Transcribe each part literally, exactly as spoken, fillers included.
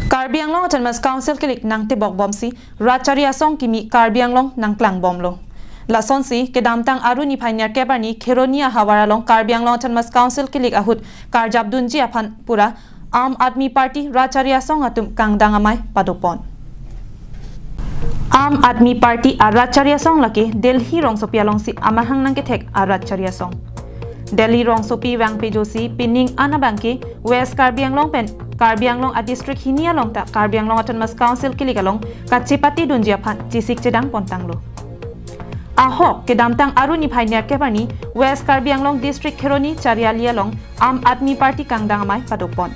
Karbi Anglong Autonomous Council kelik nangtebok bomsi Ratchari Asong kimi Karbi Anglong nangklang bomlo. Lasonsi kedamtang Aru niphai nerkep arni Kheroni ahavar along Karbi Anglong Autonomous Council kelik ahut karjap dunji aphan pura Aam Aadmi Party Ratchari Asong atum kangdang amei padopon. Aam Aadmi Party a Ratchari Asong lake Delhi rongsopi alongsi amahang nangkethek a Ratchari Asong. Delhi rongsopi vangpejotsi pining an abangke West Karbi Anglong pen Karbi Anglong a district hini along ta Karbi Anglong Autonomous Council kelik along kachepate dunji aphan chesik chedang pontanglo. Ahok kedamtang Aru niphai nerkep arni West Karbi Anglong District Kheroni Chariali along Aam Aadmi Party kangdang amei padopon.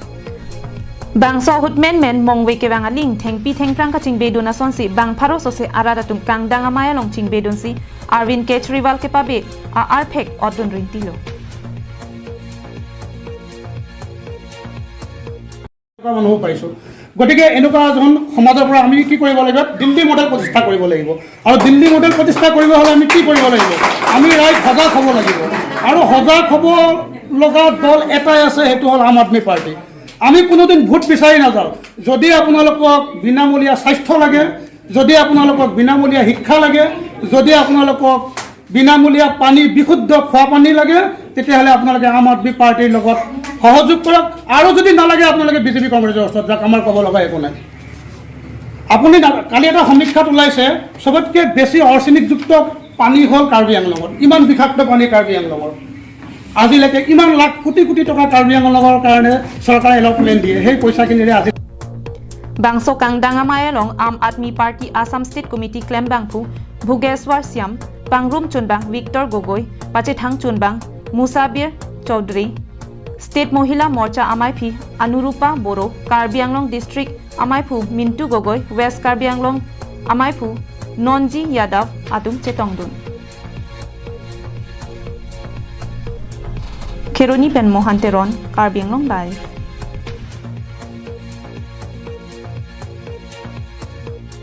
Bangso ahut menmen mongve kevang aling thengpi thengphrang kachingbe dun asonsi bang pharo sose arat atum kangdang amei along chingbe dunsi Arvind Kejriwal kepabe a-arphek otdun rintilo. মানুহ পাইছো। গতিকে এনেকুৱা এজন সমাজৰ পৰা আমি কি কৰিব লাগিব? দিল্লী মডেল প্ৰতিষ্ঠা কৰিব লাগিব। আৰু দিল্লী মডেল প্ৰতিষ্ঠা কৰিব হ'লে আমি কি কৰিব লাগিব? আমি ৰাইজ সজাগ হ'ব লাগিব। আৰু সজাগ হ'ব লগা দল এটাই আছে, সেইটো হ'ল আম আদমী পাৰ্টি। আমি কোনোদিন ভোট বিচাৰি নাযাওঁ। যদি আপোনালোকক বিনামূলীয়া স্বাস্থ্য লাগে, যদি আপোনালোকক বিনামূলীয়া শিক্ষা লাগে, যদি আপোনালোকক বিনামূলীয়া পানী, বিশুদ্ধ খোৱা পানী লাগে, তেতিয়াহ'লে আপোনালোকে আম আদমী পাৰ্টিৰ লগত সহযোগ কৰক। আৰু যদি নালাগে, আপোনালোকে বিজেপি কংগ্ৰেছৰ ওচৰত যাওক, আমাৰ ক'ব লগা একো নাই। আপুনি না- কালি এটা সমীক্ষাত ওলাইছে, চবতকৈ বেছি আৰ্চেনিকযুক্ত পানী হ'ল কাৰ্বি আংলঙত, ইমান বিষাক্ত পানী কাৰ্বি আংলঙৰ। আজিলৈকে ইমান লাখ কোটি কোটি টকা কাৰ্বি আংলঙৰ কাৰণে চৰকাৰে এলটমেণ্ট দিয়ে, সেই পইচাখিনিৰে আজি Bangso kangdang amei along Aam Aadmi Party Assam State Committee klembangphu Bhugeswar Shyam, pangrum chunbang Victor Gogoi, pachethang chunbang Musabir Chowdhury, State Mohila Morcha amaiphi Anurupa Boro, Karbi Anglong District amaiphu Mintu Gogoi, West Karbi Anglong amaiphu Nonji Yadav atum chetongdun. Kheroni pen Mohan Teron, Karbi Anglong Live.